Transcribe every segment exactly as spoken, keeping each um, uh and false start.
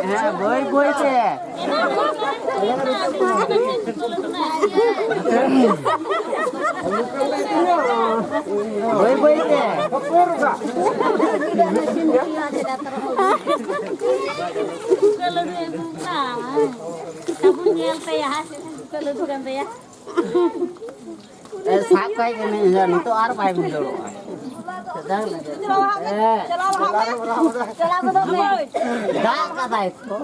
ᱦᱮᱸ, ᱵᱟᱹᱭ ᱵᱟᱹᱭ ᱛᱮ᱾ ᱵᱟᱹᱭ ᱵᱟᱹᱭ ᱛᱮ᱾ ᱧᱮᱞ ᱛᱟᱭᱟ, ᱞᱟᱹᱰᱩ ᱠᱟᱱ ᱛᱟᱭᱟ᱾ ᱮ, ᱥᱟᱵ ᱠᱟᱭ ᱠᱟᱹᱱᱟᱹᱧ, ᱱᱤᱛᱚᱜ ᱟᱨ ᱵᱟᱭ ᱵᱷᱤᱸᱫᱟᱹᱲᱚᱜᱼᱟ᱾ ᱪᱟᱞᱟᱣ ᱞᱟᱦᱟᱜ ᱢᱮ᱾ ᱦᱮᱸ᱾ ᱪᱟᱞᱟᱣ ᱞᱟᱦᱟᱜ ᱢᱮ᱾ ᱪᱟᱞᱟᱣ ᱜᱚᱫᱚᱜ ᱢᱮ᱾ ᱫᱟᱜ ᱠᱟᱫᱟᱭ ᱛᱚ᱾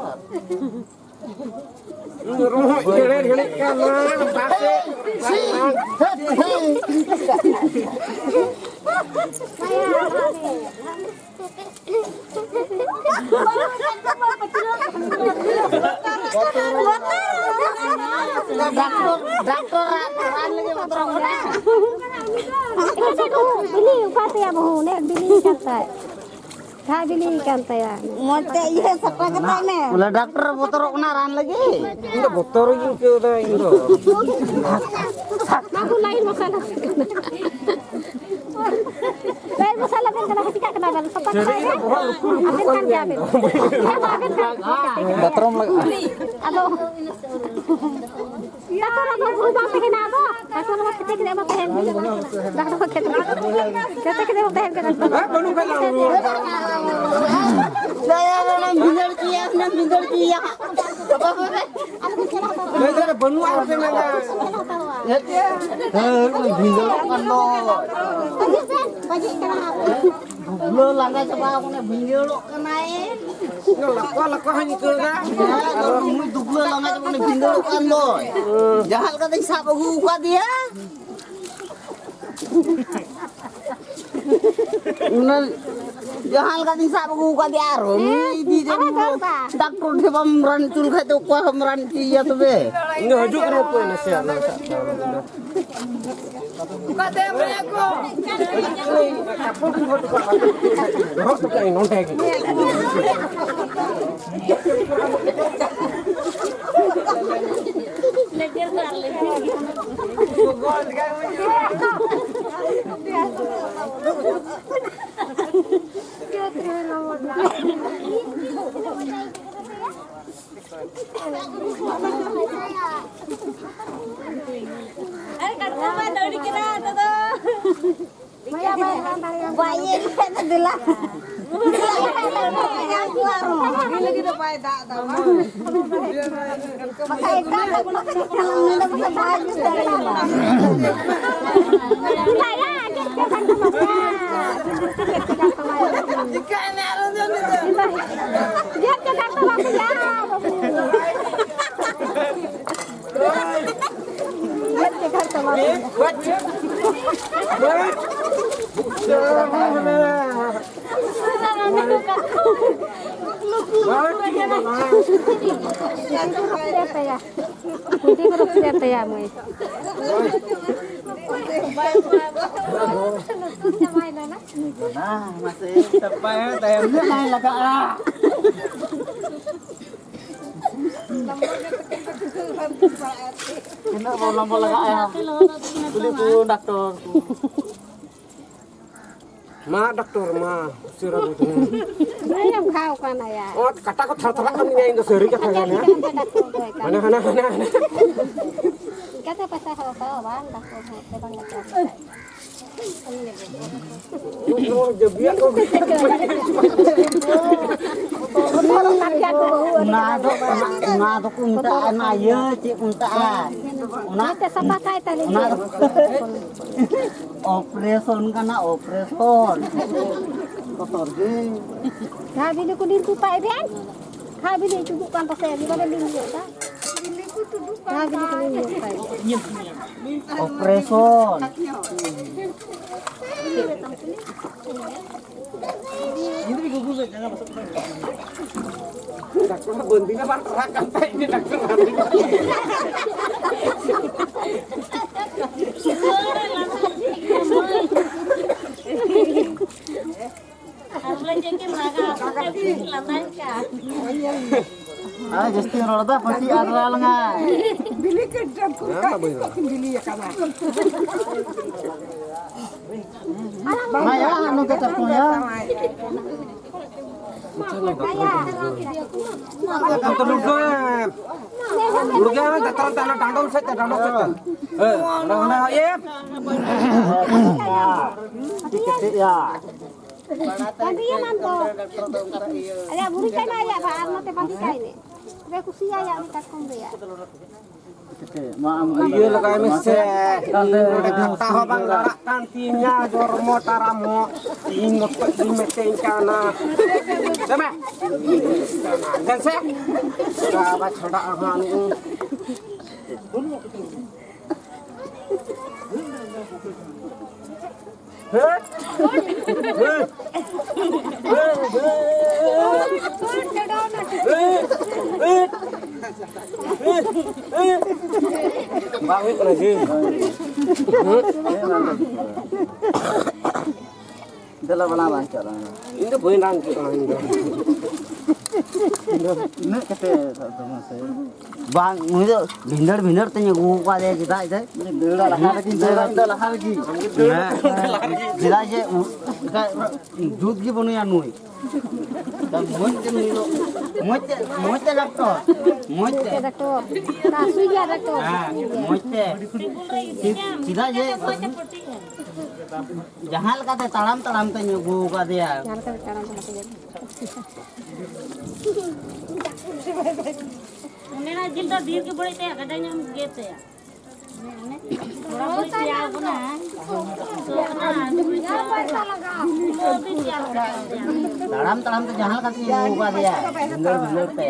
ᱨᱚᱦᱚᱭ ᱦᱮᱲᱮ ᱦᱮᱲᱮ ᱠᱟᱱᱟ, ᱵᱟᱥᱮ᱾ ᱰᱟᱠᱛᱚᱨ, ᱰᱟᱠᱛᱚᱨ ᱨᱟᱱ, ᱨᱟᱱ ᱞᱟᱹᱜᱤᱫ ᱵᱚᱛᱚᱨᱚᱜ ᱠᱟᱱᱟ᱾ ᱵᱤᱞᱤ ᱚᱠᱟ ᱛᱮᱭᱟ ᱵᱟᱹᱦᱩ? ᱚᱱᱮ ᱵᱤᱞᱤ ᱠᱟᱱ ᱛᱟᱭ᱾ ᱡᱟᱦᱟᱸ ᱵᱤᱞᱤ ᱠᱟᱱ ᱛᱟᱭᱟ᱾ ᱢᱚᱡᱽ ᱛᱮ ᱤᱭᱟᱹ ᱥᱟᱯᱷᱟ ᱠᱟᱛᱟᱭ ᱢᱮ᱾ ᱵᱚᱞᱮ ᱰᱟᱠᱛᱚᱨ ᱮ ᱵᱚᱛᱚᱨᱚᱜ ᱠᱟᱱᱟ ᱨᱟᱱ ᱞᱟᱹᱜᱤᱫ? ᱤᱧ ᱫᱚ ᱵᱚᱛᱚᱨ ᱜᱤᱧ ᱟᱹᱭᱠᱟᱹᱣ ᱮᱫᱟ ᱤᱧ ᱫᱚ᱾ ᱵᱟᱹᱵᱩ ᱞᱟᱭᱤᱱ ᱢᱟᱥᱟᱞᱟ᱾ ᱞᱟᱭᱤᱱ ᱢᱟᱥᱟᱞᱟ ᱵᱮᱱ ᱠᱟᱱᱟ, ᱪᱤᱠᱟᱹᱜ ᱠᱟᱱᱟ ᱵᱮᱱ? ᱥᱟᱯᱷᱟ ᱠᱟᱛᱟᱭ ᱢᱮ᱾ ᱟᱵᱮᱱ ᱠᱟᱱ ᱜᱮᱭᱟ ᱵᱮᱱ᱾ ᱫᱟᱛᱨᱚᱢ ᱞᱟᱜᱟᱜᱼᱟ᱾ ᱟᱫᱚ ᱰᱟᱠᱛᱚᱨ ᱟᱫᱚ ᱵᱷᱩᱞ ᱵᱟᱝ ᱛᱟᱦᱮᱱᱟ ᱟᱫᱚ᱾ ᱰᱟᱠᱛᱚᱨ ᱟᱫᱚ ᱠᱷᱮᱛᱮ ᱠᱷᱮᱛᱮ ᱵᱟᱝ ᱛᱟᱦᱮᱱ᱾ ᱰᱟᱠᱛᱚᱨ ᱠᱷᱮᱛᱮ ᱠᱷᱮᱛᱮ ᱵᱟᱝ ᱛᱟᱦᱮᱱ ᱠᱟᱱᱟ᱾ ᱫᱟᱭᱟ ᱨᱮᱱᱟᱜ ᱵᱷᱤᱸᱫᱟᱹᱲ ᱠᱮᱭᱟ, ᱚᱱᱟ ᱵᱷᱤᱸᱫᱟᱹᱲ ᱠᱮᱭᱟ᱾ ᱵᱟᱹᱱᱩᱜᱼᱟ ᱚᱸᱰᱮ ᱢᱮᱱᱟ᱾ ᱦᱮᱸ, ᱵᱷᱤᱸᱫᱟᱹᱲᱚᱜ ᱠᱟᱱ ᱫᱚ᱾ ᱫᱩᱵᱽᱞᱟᱹ ᱞᱟᱸᱜᱟ ᱪᱟᱵᱟ ᱟᱠᱟᱱᱟ, ᱵᱷᱤᱸᱫᱟᱹᱲᱚᱜ ᱠᱟᱱᱟᱭ᱾ ᱞᱟᱠᱚ ᱞᱟᱠᱚ ᱦᱚᱸᱧ ᱟᱹᱭᱠᱟᱹᱣ ᱮᱫᱟ᱾ ᱦᱮᱸ, ᱟᱨ ᱩᱱᱤ ᱫᱩᱵᱽᱞᱟᱹ ᱞᱟᱸᱜᱟ ᱪᱟᱵᱟ ᱟᱠᱟᱱᱟ, ᱵᱷᱤᱸᱫᱟᱹᱲᱚᱜ ᱠᱟᱱ ᱫᱚᱭ᱾ ᱡᱟᱦᱟᱸ ᱞᱮᱠᱟᱛᱤᱧ ᱥᱟᱵ ᱟᱹᱜᱩ ᱟᱠᱟᱫᱮᱭᱟ᱾ ᱚᱱᱟ ᱡᱟᱦᱟᱸ ᱞᱮᱠᱟᱛᱤᱧ ᱥᱟᱵ ᱟᱹᱜᱩ ᱟᱠᱟᱫᱮᱭᱟ, ᱟᱨᱦᱚᱸ ᱱᱩᱭ ᱤᱫᱤ ᱫᱮ, ᱟᱨᱦᱚᱸ ᱫᱚᱨ ᱫᱟ᱾ ᱰᱟᱠᱛᱚᱨ ᱴᱷᱮᱱ ᱵᱟᱢ ᱨᱟᱱ ᱦᱚᱪᱚ ᱞᱮᱠᱷᱟᱡ ᱫᱚ ᱚᱠᱚᱭ ᱦᱚᱸᱢ ᱨᱟᱱ ᱦᱚᱪᱚᱭᱮᱭᱟ ᱛᱚᱵᱮ? ᱤᱧ ᱫᱚ ᱦᱤᱡᱩᱜ ᱠᱟᱱᱟ ᱯᱮ ᱱᱟᱥᱮᱭᱟᱜ ᱱᱚᱣᱟ ᱥᱟᱵ ᱠᱟᱜ ᱢᱮ᱾ ᱫᱚᱦᱚ ᱦᱚᱴᱚ ᱠᱟᱜ ᱱᱚᱸᱰᱮ ᱜᱮ᱾ ᱟᱨ ᱠᱟᱴᱠᱚᱢ ᱢᱟ ᱫᱟᱹᱣᱲᱤ ᱠᱟᱱᱟ ᱱᱤᱛᱚᱜ ᱫᱚ᱾ ᱵᱟᱭ ᱧᱮᱞ ᱠᱷᱟᱱ ᱫᱚ ᱫᱮᱞᱟ᱾ ᱵᱟᱠᱷᱟᱡ ᱮᱴᱟᱜ ᱦᱚᱲ ᱠᱚ ᱛᱟᱦᱮᱸ ᱠᱟᱱᱟ, ᱱᱚᱰᱮ ᱵᱚᱞᱮ ᱵᱟᱭ ᱵᱩᱡᱽ ᱫᱟᱲᱮᱭᱟᱢᱟ᱾ ᱪᱮᱫ ᱪᱮᱫ ᱠᱟᱱ ᱛᱟᱢᱟ? ᱪᱮᱫ ᱪᱮᱫ ᱠᱟᱱ ᱛᱟᱢᱟ? ᱪᱮᱫ ᱪᱮᱫ ᱠᱟᱱ ᱛᱟᱢᱟ? ᱠᱩᱱᱛᱤ ᱠᱚ ᱨᱚᱠᱷᱤᱭᱟ ᱛᱟᱭᱟ ᱢᱟᱹᱭ᱾ ᱢᱟᱥᱮ ᱥᱟᱯᱟᱭ ᱛᱟᱭᱚᱢ ᱛᱮ ᱵᱟᱭ ᱞᱟᱜᱟᱜᱼᱟ᱾ ᱛᱤᱱᱟᱹᱜ ᱵᱚ ᱞᱚᱢᱵᱚ ᱞᱟᱜᱟᱜᱼᱟ? ᱠᱩᱞᱤ ᱠᱚ ᱰᱟᱠᱛᱚᱨ ᱠᱚ᱾ ᱢᱟ ᱰᱟᱠᱛᱚᱨ, ᱢᱟ, ᱩᱥᱟᱹᱨᱟ ᱜᱚᱫ ᱢᱮ᱾ ᱵᱟᱭ ᱮᱢ ᱠᱷᱟᱣ ᱠᱟᱱᱟ ᱭᱟ᱾ ᱚᱛ ᱠᱟᱴᱟ ᱠᱚ ᱛᱷᱟᱨ ᱛᱷᱟᱨᱟᱜ ᱠᱟᱱ ᱛᱤᱧᱟ, ᱤᱧ ᱫᱚ ᱥᱟᱹᱨᱤ ᱠᱟᱛᱷᱟ ᱠᱟᱱᱟ᱾ ᱰᱟᱠᱛᱚᱨ ᱫᱚᱭ ᱠᱟᱱᱟ᱾ ᱦᱟᱱᱟ, ᱦᱟᱱᱟ, ᱦᱟᱱᱟ, ᱦᱟᱱᱟ᱾ ᱪᱤᱠᱟᱹᱛᱮ ᱯᱚᱭᱥᱟ ᱠᱚ ᱦᱟᱛᱟᱣᱟ ᱵᱟᱝ, ᱰᱟᱠᱛᱚᱨ ᱦᱚᱸ ᱥᱮ ᱵᱟᱝ ᱰᱟᱠᱛᱚᱨ ᱦᱚᱸ? ᱚᱱᱟ ᱫᱚ, ᱚᱱᱟ, ᱚᱱᱟ ᱫᱚᱠᱚ ᱢᱮᱛᱟᱜᱼᱟ, ᱚᱱᱟ ᱤᱭᱟᱹ ᱪᱮᱫ ᱠᱚ ᱢᱮᱛᱟᱜᱼᱟ? ᱚᱱᱟ, ᱚᱱᱟᱛᱮ ᱥᱟᱯᱷᱟ ᱠᱟᱭ ᱛᱟᱞᱮ ᱚᱱᱟ ᱫᱚ ᱚᱯᱟᱨᱮᱥᱚᱱ ᱠᱟᱱᱟ, ᱚᱯᱟᱨᱮᱥᱚᱱ᱾ ᱵᱚᱛᱚᱨ ᱜᱮ᱾ ᱡᱟᱦᱟᱸ ᱵᱤᱞᱤ ᱠᱚ ᱞᱤᱞ ᱠᱚ ᱯᱟᱭ ᱵᱮᱱ, ᱡᱟᱦᱟᱸ ᱵᱤᱞᱤ ᱪᱩᱵᱩᱜ ᱠᱟᱱ ᱛᱟᱯᱮ, ᱵᱤᱞᱤ ᱵᱟᱞᱮ ᱞᱤᱞ ᱧᱚᱜ ᱫᱟ᱾ ᱡᱟᱦᱟᱸ ᱵᱤᱞᱤ ᱠᱚ ᱪᱩᱵᱩᱜ ᱠᱟᱱ ᱛᱟᱯᱮ᱾ ᱚᱯᱟᱨᱮᱥᱚᱱ᱾ ᱰᱟᱠᱛᱚᱨ ᱵᱟᱹᱱᱫᱤ ᱱᱟ ᱵᱟᱨ ᱨᱟᱜ ᱠᱟᱱ ᱛᱟᱭ ᱰᱟᱠᱛᱚᱨ ᱵᱟᱹᱱᱫᱤ᱾ ᱟᱨ ᱵᱚᱞᱮ ᱪᱮᱫ ᱮᱢ ᱨᱟᱜᱟ? ᱟᱯᱮ ᱯᱮ ᱞᱟᱸᱫᱟᱭᱮᱫ ᱠᱟᱱ᱾ ᱟᱨ ᱡᱟᱹᱥᱛᱤ ᱨᱚᱲ ᱫᱟ, ᱯᱟᱹᱥᱤ ᱟᱫᱨᱟ ᱞᱟᱝᱟ᱾ ᱵᱤᱞᱤ ᱠᱟᱹᱴ ᱰᱟᱠᱛᱚᱨ ᱠᱟᱹᱴᱤᱡ ᱠᱚ ᱵᱤᱞᱤ ᱟᱠᱟᱱᱟ᱾ ᱢᱟ ᱭᱟ, ᱱᱚᱛᱮ ᱛᱟᱠᱚ ᱭᱟ᱾ ᱩᱰᱩᱠ ᱜᱮ ᱡᱟᱛᱨᱟ ᱛᱮ, ᱚᱱᱟ ᱰᱟᱸᱰᱚᱢ ᱥᱮᱫ ᱛᱮ, ᱰᱟᱸᱰᱚᱢ ᱥᱮᱫ ᱛᱮ᱾ ᱦᱮᱸ, ᱚᱱᱟ, ᱚᱱᱟ, ᱤᱭᱟᱹ᱾ ᱵᱟᱸᱫᱮᱭᱮᱱᱟᱢ ᱛᱚ᱾ ᱟᱭᱟᱜ ᱵᱩᱲᱦᱤ ᱠᱟᱭ ᱢᱮ, ᱟᱭᱟᱜ ᱵᱟ-, ᱟᱨ ᱱᱚᱛᱮ ᱵᱟᱸᱫᱮ ᱠᱟᱭ ᱢᱮ᱾ ᱛᱚᱵᱮ ᱠᱩᱥᱤᱭᱟᱭᱟ ᱩᱱᱤ ᱠᱟᱴᱠᱚᱢ ᱨᱮᱭᱟᱜ᱾ ᱤᱭᱟᱹ ᱞᱮᱜᱟᱭ ᱢᱮᱥᱮ᱾ ᱤᱧ ᱱᱚᱰᱮ ᱠᱟᱴᱟ ᱦᱚᱸ ᱵᱟᱝ ᱞᱟᱲᱟᱜ ᱠᱟᱱ ᱛᱤᱧᱟ, ᱡᱚᱨᱢᱚ ᱴᱟᱨᱟᱢᱚ᱾ ᱤᱧ ᱢᱚᱛᱚᱡ ᱤᱧ ᱢᱮᱛᱮᱧ ᱠᱟᱱᱟ᱾ ᱫᱮᱱ ᱥᱮ᱾ ᱫᱮᱱ ᱥᱮ᱾ ᱵᱟᱵᱟ ᱪᱷᱟᱰᱟᱜᱼᱟ ᱦᱟᱸᱜ ᱱᱩᱭ᱾ ᱵᱟᱝ ᱦᱩᱭᱩᱜ ᱠᱟᱱᱟ ᱡᱤ᱾ ᱫᱮᱞᱟ ᱵᱟᱞᱟ ᱵᱟᱝ ᱪᱟᱞᱟᱜᱼᱟ᱾ ᱤᱧ ᱫᱚ ᱵᱟᱹᱧ ᱨᱟᱱ ᱦᱚᱪᱚᱜ ᱠᱟᱱᱟ, ᱤᱧ ᱫᱚ᱾ ᱤᱱᱟᱹᱜ ᱠᱟᱛᱮ ᱫᱚ ᱢᱟᱥᱮ᱾ ᱵᱟᱝ, ᱩᱱᱤ ᱫᱚ ᱵᱷᱤᱸᱫᱟᱹᱲ ᱵᱷᱤᱸᱫᱟᱹᱲ ᱛᱮᱧ ᱟᱹᱜᱩ ᱟᱠᱟᱫᱮᱭᱟ᱾ ᱪᱮᱫᱟᱜ ᱥᱮ? ᱫᱟᱹᱲᱟ ᱞᱟᱦᱟ ᱨᱮᱜᱮᱧ ᱫᱟᱹᱲᱟ, ᱤᱧ ᱫᱚ ᱞᱟᱦᱟ ᱨᱮᱜᱮ᱾ ᱦᱮᱸ᱾ ᱪᱮᱫᱟᱜ ᱡᱮ ᱩ-, ᱚᱱᱠᱟ ᱡᱩᱛ ᱜᱮ ᱵᱟᱹᱱᱩᱭᱟ ᱱᱩᱭ᱾ ᱢᱚᱡᱽ ᱛᱮ ᱱᱩᱭ ᱫᱚ, ᱢᱚᱡᱽ ᱛᱮ, ᱢᱚᱡᱽ ᱛᱮ ᱰᱟᱠᱴᱚᱨ, ᱢᱚᱡᱽ ᱛᱮ᱾ ᱰᱟᱠᱴᱚᱨ, ᱦᱟᱹᱥᱩᱭ ᱜᱮᱭᱟ ᱰᱟᱠᱴᱚᱨ᱾ ᱦᱮᱸ, ᱢᱚᱡᱽ ᱛᱮ᱾ ᱪᱮᱫᱟᱜ ᱡᱮ ᱡᱟᱦᱟᱸ ᱞᱮᱠᱟᱛᱮ ᱛᱟᱲᱟᱢ ᱛᱟᱲᱟᱢ ᱛᱮᱧ ᱟᱹᱜᱩ ᱟᱠᱟᱫᱮᱭᱟ᱾ ᱡᱟᱦᱟᱸ ᱞᱮᱠᱟᱛᱮ ᱛᱟᱲᱟᱢ ᱛᱟᱲᱟᱢ ᱛᱮ᱾ ᱚᱸᱰᱮᱱᱟᱜ ᱡᱤᱞ ᱫᱚ ᱰᱷᱮᱨ ᱜᱮ ᱵᱟᱹᱲᱤᱡ ᱛᱟᱭᱟ, ᱜᱟᱰᱟ ᱧᱚᱜ ᱮᱢ ᱜᱮᱫ ᱛᱟᱭᱟ᱾ ᱛᱷᱚᱲᱟ ᱵᱟᱹᱲᱤᱡ ᱛᱮᱭᱟᱜ ᱠᱟᱱᱟ᱾ ᱛᱟᱲᱟᱢ ᱛᱟᱲᱟᱢ ᱛᱮ ᱡᱟᱦᱟᱸ ᱞᱮᱠᱟ ᱛᱮᱧ ᱟᱹᱜᱩ ᱟᱠᱟᱫᱮᱭᱟ, ᱵᱷᱤᱸᱫᱟᱹᱲ ᱵᱷᱤᱸᱫᱟᱹᱲ ᱛᱮ᱾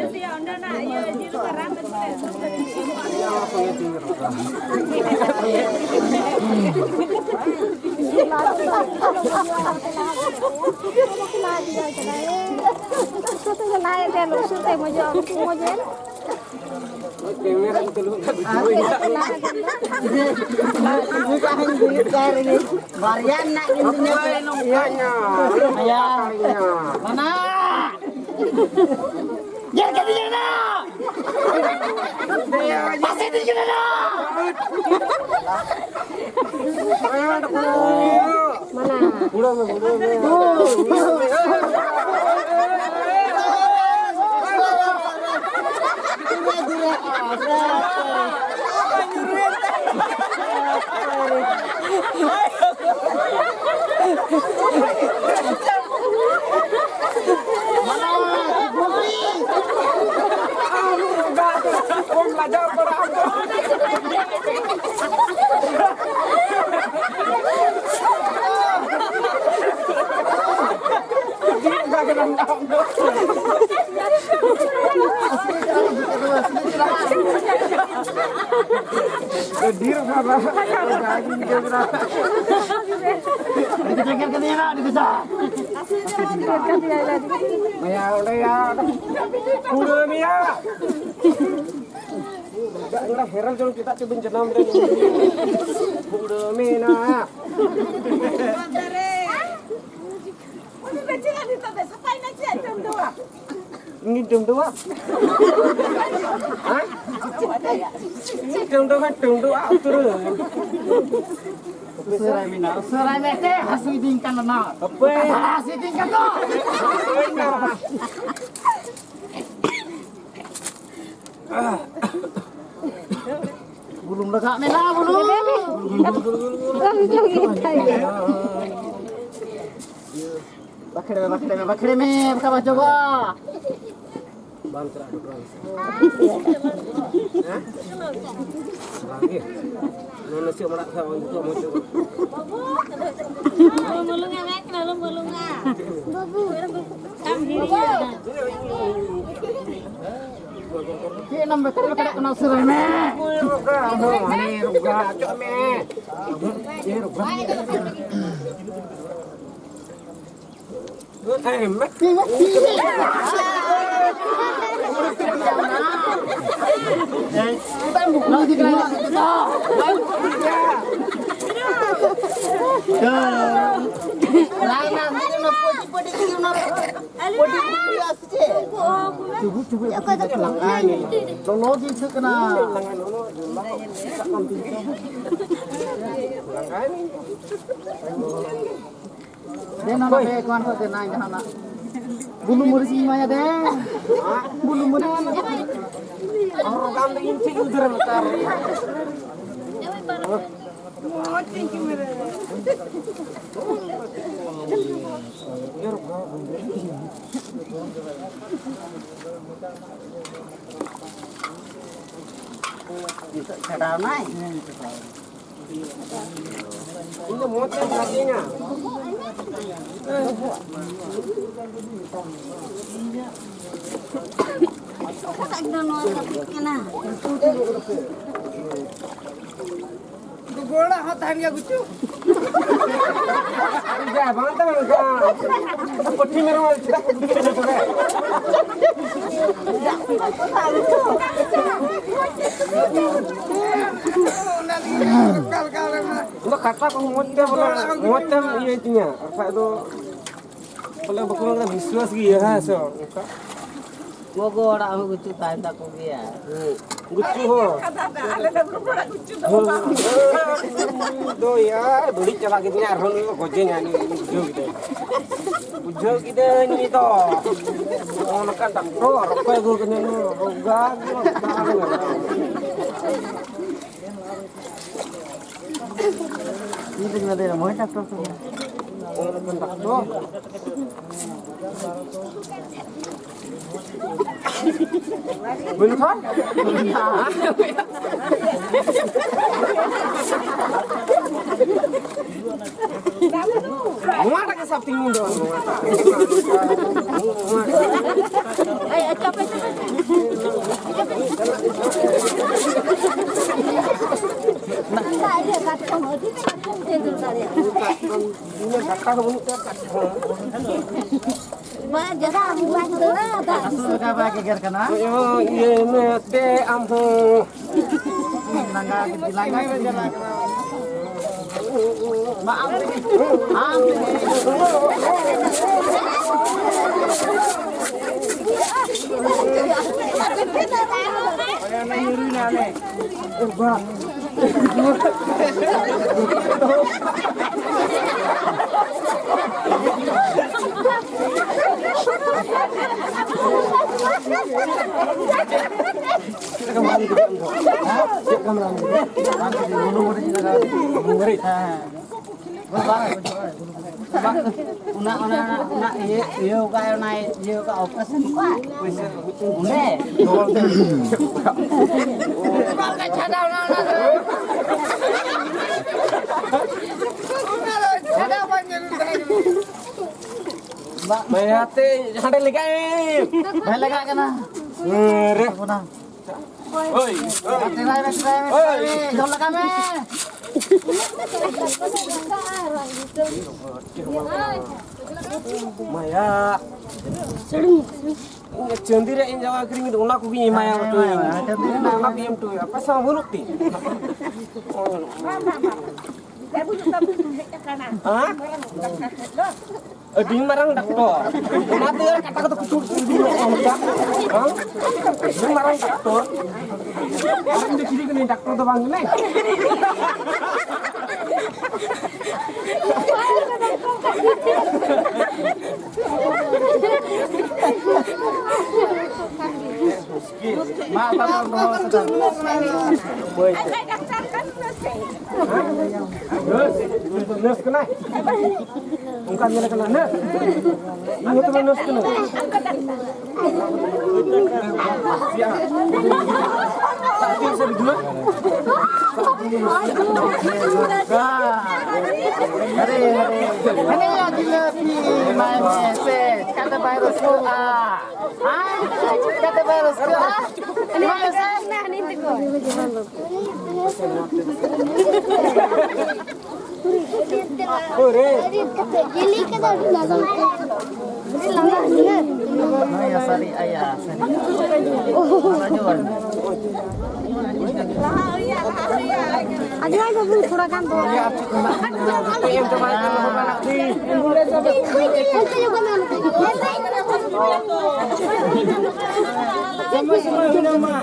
ᱵᱟᱨᱭᱟ ᱨᱮᱱᱟᱜ ᱜᱮ ᱱᱚᱝᱠᱟ ᱧᱚᱜ᱾ ᱵᱟᱱᱟ᱾ ᱧᱮᱞ ᱠᱮᱫᱮᱭᱟ ᱱᱟ᱾ ᱯᱟᱥᱮ ᱫᱤ ᱠᱟᱱᱟ ᱱᱟ᱾ ᱢᱟᱱᱟ᱾ ᱢᱟᱭᱟ ᱚᱸᱰᱮ ᱭᱟ, ᱠᱩᱲᱟᱹᱢᱤᱭᱟ᱾ ᱚᱸᱰᱮ ᱦᱮᱨᱮᱞ ᱡᱚᱝ ᱪᱮᱫᱟᱜ ᱪᱚ ᱵᱤᱱ ᱡᱟᱱᱟᱢ ᱞᱮᱱ? ᱠᱩᱲᱟᱹᱢᱤᱱᱟ᱾ ᱩᱱᱤ ᱵᱮᱪᱮᱨᱟ ᱱᱤᱛᱚᱜ ᱫᱚ ᱥᱟᱯᱷᱟᱭ ᱱᱟ ᱪᱮᱫ ᱪᱚᱝ ᱫᱚ? ᱩᱱᱤ ᱰᱩᱢᱰᱩᱣᱟ? ᱦᱮᱸ? ᱰᱩᱢᱰᱩᱣᱟ, ᱰᱩᱢᱰᱩᱣᱟ ᱟᱹᱛᱩ ᱨᱮ᱾ ᱩᱥᱟᱹᱨᱟᱭ ᱢᱮ ᱱᱟ, ᱩᱥᱟᱹᱨᱟᱭ ᱢᱮ, ᱛᱮ ᱦᱟᱹᱥᱩᱭ ᱫᱤᱧ ᱠᱟᱱᱟ ᱱᱟ᱾ ᱦᱟᱯᱮ᱾ ᱦᱟᱹᱥᱩᱭ ᱫᱤᱧ ᱠᱟᱱᱟ᱾ ᱦᱟᱯᱮ ᱱᱟ᱾ ᱵᱩᱞᱩᱝ ᱞᱟᱜᱟᱜ ᱢᱮ ᱱᱟ, ᱵᱩᱞᱩᱝ᱾ ᱵᱟᱠᱷᱮᱲ ᱢᱮ, ᱵᱟᱠᱷᱮᱲ ᱢᱮ, ᱵᱟᱠᱷᱮᱲ ᱢᱮ, ᱵᱟᱠᱷᱟᱡ ᱵᱟᱝ ᱪᱟᱵᱟᱜᱼᱟ᱾ ᱵᱟᱝ ᱪᱟᱞᱟᱜ ᱰᱚᱠᱴᱚᱨ᱾ ᱦᱮᱸ? ᱵᱟᱝ ᱜᱮ᱾ ᱱᱚᱣᱟ ᱱᱟᱥᱮ ᱢᱟᱲᱟᱝ ᱠᱷᱟᱱ ᱩᱱᱠᱩ ᱢᱚᱡᱽ ᱧᱚᱜ᱾ ᱟᱞᱚᱢ ᱵᱩᱞᱩᱝᱟ, ᱢᱮᱱ ᱠᱟᱱᱟ, ᱟᱞᱚᱢ ᱵᱩᱞᱩᱝᱟ᱾ ᱵᱟᱹᱵᱩ᱾ ᱟᱢ ᱦᱤᱲᱤᱧ ᱠᱟᱫᱟ᱾ ᱪᱮᱫ ᱮᱢ ᱵᱮᱠᱟᱨ ᱵᱮᱠᱟᱨᱚᱜ ᱠᱟᱱᱟ, ᱩᱥᱟᱹᱨᱟᱭ ᱢᱮ᱾ ᱦᱟᱱᱮ ᱨᱩᱜᱟ, ᱚᱪᱚᱜ ᱢᱮ᱾ ᱮ ᱨᱩᱜᱟ᱾ ᱞᱚᱞᱚ ᱜᱮ ᱟᱹᱭᱠᱟᱹᱜ ᱠᱟᱱᱟ᱾ ᱫᱮᱱ ᱚᱱᱟ ᱵᱮᱜᱽ ᱠᱷᱚᱱ ᱫᱚ ᱫᱮᱱᱟ ᱡᱟᱦᱟᱱᱟᱜ᱾ ᱵᱩᱞᱩᱝ ᱢᱟᱹᱨᱤᱪ ᱤᱧ ᱮᱢᱟᱭᱟ ᱫᱮ᱾ ᱵᱩᱞᱩᱝ ᱢᱟᱹᱨᱤᱪ᱾ ᱟᱢ ᱫᱚ ᱤᱧ ᱴᱷᱮᱱ ᱩᱫᱷᱟᱹᱨ ᱮᱢ ᱦᱟᱛᱟᱣ ᱨᱮ᱾ ᱱᱤᱛᱚᱜ ᱪᱷᱟᱰᱟᱣ ᱱᱟᱭ᱾ ᱤᱧ ᱫᱚ ᱢᱚᱡᱽ ᱛᱮ ᱢᱮᱱᱟᱜ ᱛᱤᱧᱟ᱾ ᱮᱠᱫᱚᱢ ᱱᱚᱣᱟ ᱠᱟᱹᱴᱤᱡ ᱠᱟᱱᱟ᱾ ᱜᱚᱲᱟ ᱦᱚᱸ ᱛᱟᱦᱮᱱ ᱜᱮᱭᱟ ᱜᱩᱪᱩ᱾ ᱡᱟ, ᱵᱟᱝ ᱛᱟᱦᱮᱱ ᱜᱮᱭᱟ᱾ ᱯᱟᱹᱴᱷᱤ ᱢᱮᱨᱚᱢ ᱪᱮᱫᱟᱜ ᱠᱚ ᱜᱩᱪᱩ ᱠᱚᱣᱟ? ᱚᱱᱟ ᱞᱟᱹᱜᱤᱫ ᱚᱠᱟ ᱞᱮᱠᱟ ᱨᱮ ᱢᱮᱱᱟᱜ᱾ ᱤᱧ ᱫᱚ ᱠᱟᱴᱟ ᱠᱚ ᱢᱚᱡᱽ ᱛᱮ ᱵᱚᱞᱮ, ᱢᱚᱡᱽ ᱛᱮᱢ ᱤᱭᱟᱹᱭ ᱛᱤᱧᱟ, ᱵᱟᱠᱷᱟᱡ ᱫᱚ ᱵᱚᱞᱮ ᱵᱟᱠᱚ ᱢᱮᱱ ᱠᱟᱫᱟ ᱵᱤᱥᱣᱟᱥ ᱜᱮ ᱤᱭᱟᱹ, ᱦᱮᱸ ᱥᱮ ᱵᱟᱝ? ᱚᱱᱠᱟ᱾ ᱜᱚᱜᱚ ᱦᱚᱲᱟᱜ ᱦᱚᱸ ᱜᱩᱪᱩ ᱛᱟᱦᱮᱱ ᱛᱟᱠᱚ ᱜᱮᱭᱟ᱾ ᱦᱮᱸ᱾ ᱜᱩᱪᱩ ᱦᱚᱸ᱾ ᱟᱞᱮ ᱫᱚ ᱜᱚᱜᱚ ᱦᱚᱲᱟᱜ ᱜᱩᱪᱩ ᱫᱚ ᱵᱟᱝ᱾ ᱫᱚ ᱭᱟ, ᱵᱟᱹᱲᱤᱡ ᱪᱟᱵᱟ ᱠᱤᱫᱤᱧᱟ, ᱟᱨᱦᱚᱸ ᱱᱩᱭ ᱫᱚ ᱜᱚᱡᱮᱧᱟ, ᱱᱩᱭ ᱵᱩᱡᱷᱟᱹᱣ ᱠᱮᱫᱟᱹᱧ᱾ ᱵᱩᱡᱷᱟᱹᱣ ᱠᱤᱫᱟᱹᱧ ᱱᱩᱭ ᱫᱚ᱾ ᱱᱚᱜᱼᱚ ᱱᱚᱝᱠᱟ ᱰᱟᱠᱛᱚᱨ, ᱚᱠᱚᱭ ᱟᱹᱜᱩ ᱠᱟᱫᱮᱭᱟ ᱱᱩᱭ? ᱨᱳᱜᱟ ᱜᱮ ᱵᱟᱝ ᱠᱟᱱᱟ᱾ ᱤᱧ ᱫᱚᱧ ᱢᱮᱱᱫᱟ, ᱢᱚᱦᱮᱥ ᱰᱟᱠᱛᱚᱨ ᱠᱟᱱᱟ᱾ ᱰᱟᱠᱛᱚᱨ? ᱵᱟᱹᱱᱩᱜ ᱠᱷᱟᱱ? ᱱᱚᱣᱟᱴᱟᱜ ᱜᱮ ᱥᱟᱵ ᱛᱤᱧ ᱫᱚ, ᱱᱚᱣᱟᱴᱟᱜ᱾ ᱤᱧᱟᱹᱜ ᱠᱟᱴᱟ ᱦᱚᱸ ᱵᱟᱹᱱᱩᱜ ᱛᱟᱭᱟ, ᱠᱟᱴᱟ ᱦᱚᱸ᱾ ᱵᱟᱝ, ᱡᱟᱦᱟᱸ ᱟᱹᱥᱩᱞ ᱞᱮᱠᱟ ᱵᱟᱭ ᱜᱮᱜᱮᱨ ᱠᱟᱱᱟ᱾ ᱤᱭᱟᱹ ᱢᱮ ᱛᱮ ᱟᱢ ᱦᱚᱸ᱾ ᱞᱟᱸᱜᱟ ᱜᱮ, ᱞᱟᱸᱜᱟ ᱜᱮ ᱪᱟᱞᱟᱜ ᱠᱟᱱᱟ᱾ ᱢᱟ ᱟᱢ ᱛᱮᱜᱮ, ᱟᱢ ᱛᱮᱜᱮ᱾ ᱚᱱᱮ ᱚᱱᱟ ᱧᱩᱨᱩᱭ ᱱᱟ ᱞᱮ᱾ ᱪᱮᱫ ᱞᱮᱠᱟᱢ ᱨᱟᱱ ᱠᱮᱫᱟ? ᱦᱮᱸ? ᱪᱮᱫ ᱞᱮᱠᱟᱢ ᱨᱟᱱ ᱠᱮᱫᱟ? ᱵᱩᱞᱩᱝ ᱢᱟᱹᱨᱤᱪ ᱞᱟᱜᱟᱣ ᱠᱮᱫᱟ᱾ ᱵᱩᱞᱩᱝ ᱢᱟᱹᱨᱤᱪ? ᱦᱮᱸ, ᱦᱮᱸ᱾ ᱚᱱᱟ, ᱚᱱᱟ, ᱚᱱᱟ, ᱚᱱᱟ ᱤᱭᱟᱹ, ᱤᱭᱟᱹ ᱠᱟᱜ, ᱚᱱᱟ ᱤᱭᱟᱹ ᱠᱟᱜ, operation ᱠᱟᱜ᱾ ᱚᱸᱰᱮ? ᱵᱟᱝ᱾ ᱢᱟᱭᱟᱛᱮ ᱦᱟᱸᱰᱮ ᱞᱮᱜᱟᱭ ᱢᱮ᱾ ᱵᱟᱭ ᱞᱟᱜᱟᱜ ᱠᱟᱱᱟ᱾ ᱦᱮᱸ ᱨᱮ᱾ ᱚᱱᱟ᱾ ᱳᱭ, ᱳᱭ᱾ ᱴᱨᱟᱭ ᱢᱮ, ᱴᱨᱟᱭ ᱢᱮ, ᱳᱭ᱾ ᱴᱨᱟᱭ ᱢᱮ᱾ ᱡᱷᱚᱨ ᱞᱟᱜᱟᱣ ᱢᱮ᱾ ᱢᱟᱭᱟ᱾ ᱤᱧ ᱪᱟᱹᱱᱫᱤ ᱨᱮᱭᱟᱜ ᱤᱧ ᱡᱟᱢᱟ ᱠᱤᱨᱤᱧ ᱠᱮᱫᱟ, ᱚᱱᱟ ᱠᱚᱜᱮᱧ ᱮᱢᱟᱭᱟ᱾ ᱦᱮᱸ, ᱦᱮᱸ, ᱦᱮᱸ, ᱪᱟᱹᱱᱫᱤ ᱨᱮᱱᱟᱜ ᱚᱱᱟ ᱠᱚᱜᱮᱧ ᱮᱢ ᱦᱚᱴᱚ ᱠᱟᱭᱟ᱾ ᱯᱚᱭᱥᱟ ᱢᱟ ᱵᱟᱹᱱᱩᱜ ᱛᱤᱧ᱾ ᱵᱟᱝ, ᱵᱟᱝ, ᱵᱟᱝ᱾ ᱵᱟᱹᱵᱩ ᱫᱚ ᱛᱟᱵᱚᱱ ᱦᱮᱡ ᱟᱠᱟᱱᱟ᱾ ᱦᱮᱸ? ᱟᱹᱰᱤ ᱢᱟᱨᱟᱝ ᱰᱟᱠᱛᱚᱨ᱾ ᱚᱱᱟᱛᱮ ᱠᱟᱴᱟ ᱠᱚᱫᱚ ᱠᱩᱪᱩᱲ ᱠᱩᱪᱩᱲ ᱧᱚᱜ ᱚᱱᱠᱟ᱾ ᱦᱮᱸ? ᱟᱹᱰᱤ ᱢᱟᱨᱟᱝ ᱰᱟᱠᱛᱚᱨ᱾ ᱟᱨ ᱤᱧ ᱫᱚ ᱪᱤᱞᱤ ᱠᱟᱹᱱᱟᱹᱧ? ᱰᱟᱠᱛᱚᱨ ᱫᱚ ᱵᱟᱝ ᱠᱟᱹᱱᱟᱹᱧ᱾ ᱢᱟ, ᱛᱟᱨᱯᱚᱨ ᱫᱚᱦᱚ ᱠᱟᱫᱟ᱾ ᱵᱟᱹᱭ ᱛᱮ᱾ ᱱᱟᱨᱥ, ᱱᱟᱨᱥ ᱠᱟᱱᱟᱭ? ᱚᱱᱠᱟ ᱧᱮᱞ ᱠᱟᱱᱟ, ᱱᱟᱨᱥ? ᱤᱧ ᱦᱚᱸ ᱛᱚᱵᱮ ᱱᱟᱨᱥ ᱠᱟᱹᱱᱟᱹᱧ᱾ ᱟᱨᱮ, ᱟᱨᱮ, ᱦᱟᱱᱮᱭᱟ ᱡᱤᱞᱟᱹᱯᱤ ᱮᱢᱟᱭ ᱢᱮ ᱥᱮ, ᱪᱤᱠᱟᱹᱛᱮ ᱵᱟᱭ ᱨᱟᱹᱥᱠᱟᱹᱜᱼᱟ? ᱦᱮᱸ? ᱪᱤᱠᱟᱹᱛᱮ ᱵᱟᱭ ᱨᱟᱹᱥᱠᱟᱹᱜᱼᱟ? ᱮᱢᱟᱭ ᱢᱮ ᱥᱮ᱾ ᱦᱳᱭ ᱨᱮ᱾ ᱱᱩᱭ ᱟᱥᱟᱨᱤ ᱟᱭᱟ, ᱥᱟᱹᱨᱤ᱾ ᱟᱡ ᱟᱡ ᱵᱟᱹᱵᱩ ᱛᱷᱚᱲᱟ ᱜᱟᱱ ᱫᱚ᱾ ᱥᱚᱢᱚᱭ ᱥᱚᱢᱚᱭ ᱦᱩᱭᱱᱟ ᱢᱟ᱾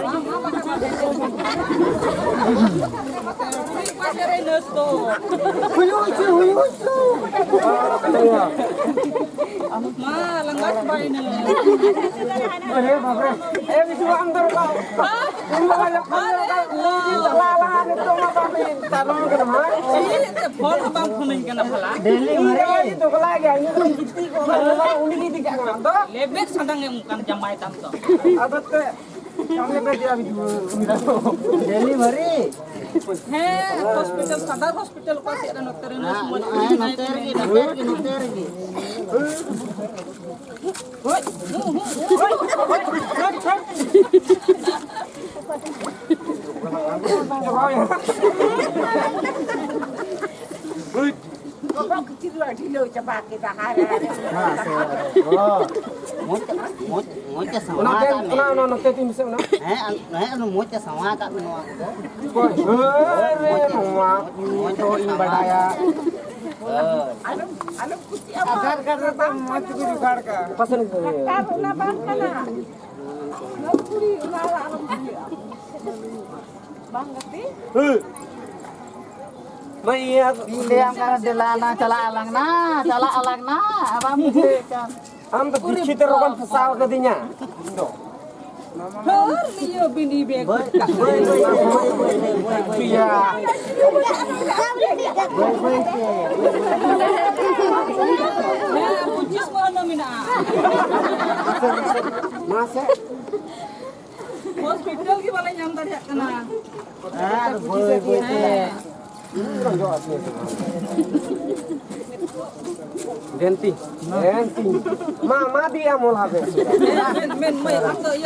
ᱦᱩᱭᱩᱜ ᱪᱚ, ᱦᱩᱭᱩᱜ ᱪᱚ᱾ ᱢᱟ, ᱞᱟᱸᱜᱟ ᱪᱟᱵᱟᱭᱮᱱᱟᱹᱧ᱾ ᱟᱨᱮ ᱵᱟᱯ ᱨᱮ᱾ ᱮ, ᱵᱤᱴᱩ, ᱟᱢ ᱫᱚ ᱚᱠᱟ? ᱩᱱ ᱞᱟᱸᱜᱟ ᱧᱚᱜ ᱠᱟᱱᱟ, ᱚᱠᱟ ᱩᱱ ᱪᱟᱞᱟᱣ ᱞᱟᱦᱟ, ᱱᱤᱛᱚᱜ ᱢᱟ ᱵᱟᱢ ᱪᱟᱞᱟᱣ ᱠᱟᱱᱟ, ᱢᱟ᱾ ᱪᱮᱫ ᱛᱮ ᱯᱷᱳᱱ ᱦᱚᱸ ᱵᱟᱢ ᱯᱷᱳᱱᱟᱹᱧ ᱠᱟᱱᱟ ᱵᱷᱟᱞᱟ? ᱤᱧ ᱫᱚ ᱵᱟᱹᱧ ᱫᱚᱜᱽᱞᱟ ᱜᱮᱭᱟ, ᱤᱧ ᱫᱚ ᱜᱤᱛᱤᱡ ᱠᱚᱜ ᱠᱟᱱᱟ, ᱩᱱᱤ ᱜᱮ ᱤᱫᱤ ᱠᱟᱜ ᱠᱟᱱᱟ, ᱟᱢ ᱫᱚ? ᱞᱮᱵᱮᱫ ᱥᱟᱸᱫᱟᱝ ᱮᱢ ᱠᱟᱱ ᱡᱟᱢᱟᱭ ᱛᱟᱢ ᱫᱚ᱾ ᱟᱫᱚ ᱛᱮ ᱟᱢ ᱞᱮ ᱵᱮᱡᱮᱭᱟ ᱵᱤᱡᱩ᱾ ᱰᱮᱞᱤᱵᱷᱟᱨᱤ? ᱦᱮᱸ, ᱦᱚᱥᱯᱤᱴᱟᱞ, ᱥᱟᱫᱟᱨ ᱦᱚᱥᱯᱤᱴᱟᱞ ᱚᱠᱟ ᱥᱮᱫ ᱨᱮ ᱱᱚᱛᱮ ᱨᱮ ᱱᱟᱨᱥ ᱢᱚᱡᱽ ᱦᱮᱸ, ᱱᱚᱛᱮ ᱨᱮᱜᱮ, ᱱᱚᱛᱮ ᱨᱮᱜᱮ, ᱱᱚᱛᱮ ᱨᱮᱜᱮ᱾ ᱰᱷᱤᱞᱟᱹᱣ ᱪᱟᱵᱟ ᱠᱮᱫᱟ, ᱦᱟᱭ, ᱦᱟᱭ, ᱦᱟᱭ᱾ ᱢᱚᱡᱽ, ᱢᱚᱡᱽ, ᱢᱚᱡᱽ ᱛᱮ ᱥᱟᱶᱟ ᱚᱱᱟ ᱠᱟᱜ ᱢᱮ᱾ ᱚᱱᱟ, ᱚᱱᱟ ᱱᱚᱛᱮ ᱛᱤᱧ ᱢᱮᱥᱮ ᱚᱱᱟ᱾ ᱦᱮᱸ, ᱟᱢ, ᱦᱮᱸ, ᱟᱢ ᱢᱚᱡᱽ ᱛᱮ ᱥᱟᱶᱟ ᱠᱟᱜ ᱢᱮ ᱱᱚᱣᱟ ᱠᱚᱫᱚ᱾ ᱦᱳᱭ ᱨᱮ, ᱱᱚᱣᱟ ᱢᱚᱡᱽ ᱛᱮ ᱤᱧ ᱥᱟᱶᱟ ᱵᱟᱰᱟᱭᱟ᱾ ᱠᱟᱜ ᱢᱮ᱾ ᱦᱳᱭ᱾ ᱟᱫᱷᱟᱨ ᱠᱟᱨᱰ ᱨᱮ ᱛᱚ ᱢᱚᱡᱽ ᱛᱮᱠᱚ ᱡᱚᱜᱟᱲ ᱠᱟᱜᱼᱟ᱾ ᱚᱠᱟ ᱥᱮᱱ ᱮᱢ ᱠᱟᱹᱢᱤᱭᱟ? ᱰᱟᱠᱛᱟᱨ ᱚᱱᱟ ᱵᱟᱝ ᱠᱟᱱᱟ᱾ ᱱᱚᱣᱟ ᱠᱩᱲᱤ ᱚᱱᱟ ᱚᱲᱟᱜ ᱨᱮ ᱵᱟᱝ ᱜᱟᱛᱮ? ᱦᱳᱭ᱾ ᱢᱟ ᱤᱭᱟᱹ ᱤᱧ ᱞᱟᱹᱭᱟᱢ ᱠᱟᱱᱟ, ᱫᱮᱞᱟ ᱱᱟ, ᱪᱟᱞᱟᱜ ᱟᱞᱟᱝ ᱱᱟ, ᱪᱟᱞᱟᱜ ᱟᱞᱟᱝ ᱱᱟ, ᱟᱵᱟᱢ ᱵᱩᱡᱷᱟᱹᱣᱮᱫ ᱠᱟᱱ᱾ ᱟᱢ ᱫᱚ ᱫᱩᱠᱷᱤᱛ ᱨᱚᱠᱚᱢ ᱯᱷᱟᱸᱥᱟᱣ ᱠᱟᱫᱤᱧᱟ᱾ ᱦᱚᱨ ᱱᱤᱭᱟᱹ ᱵᱤᱱᱤ ᱵᱮᱜᱽ ᱵᱟᱹᱭ, ᱵᱟᱹᱭ, ᱵᱟᱹᱭ, ᱵᱟᱹᱭ, ᱵᱟᱹᱭ, ᱵᱟᱹᱭ, ᱵᱟᱹᱭ, ᱵᱟᱹᱭ, ᱵᱟᱹᱭ, ᱵᱟᱹᱭ, ᱵᱟᱹᱭ, ᱵᱟᱹᱭ, ᱵᱟᱹᱭ, ᱵᱟᱹᱭ, ᱵᱟᱹᱭ, ᱵᱟᱹᱭ, ᱵᱟᱹᱭ, ᱵᱟᱹᱭ, ᱵᱟᱹᱭ, ᱦᱮᱸ, ᱯᱚᱸᱪᱤᱥ ᱢᱟᱹᱦᱱᱟᱹ ᱢᱮᱱᱟᱜᱼᱟ᱾ ᱢᱟᱥᱮ, ᱢᱟᱥᱮ᱾ ᱦᱚᱥᱯᱤᱴᱟᱞ ᱜᱮ ᱵᱟᱞᱮ ᱧᱟᱢ ᱫᱟᱲᱮᱭᱟᱜ ᱠᱟᱱᱟ᱾ ᱟᱨ ᱵᱟᱹᱭ ᱵᱟᱹᱭ ᱛᱮ᱾ ᱦᱮᱸ᱾ ᱵᱮᱱᱛᱤ, ᱵᱮᱱᱛᱤ᱾ ᱢᱟ, ᱢᱟ ᱫᱤᱭᱟ ᱢᱚᱞᱟ ᱵᱮᱱ᱾ ᱢᱮᱱ, ᱢᱮᱱ, ᱢᱟᱹᱭ, ᱟᱢ ᱫᱚ ᱤᱭᱟᱹ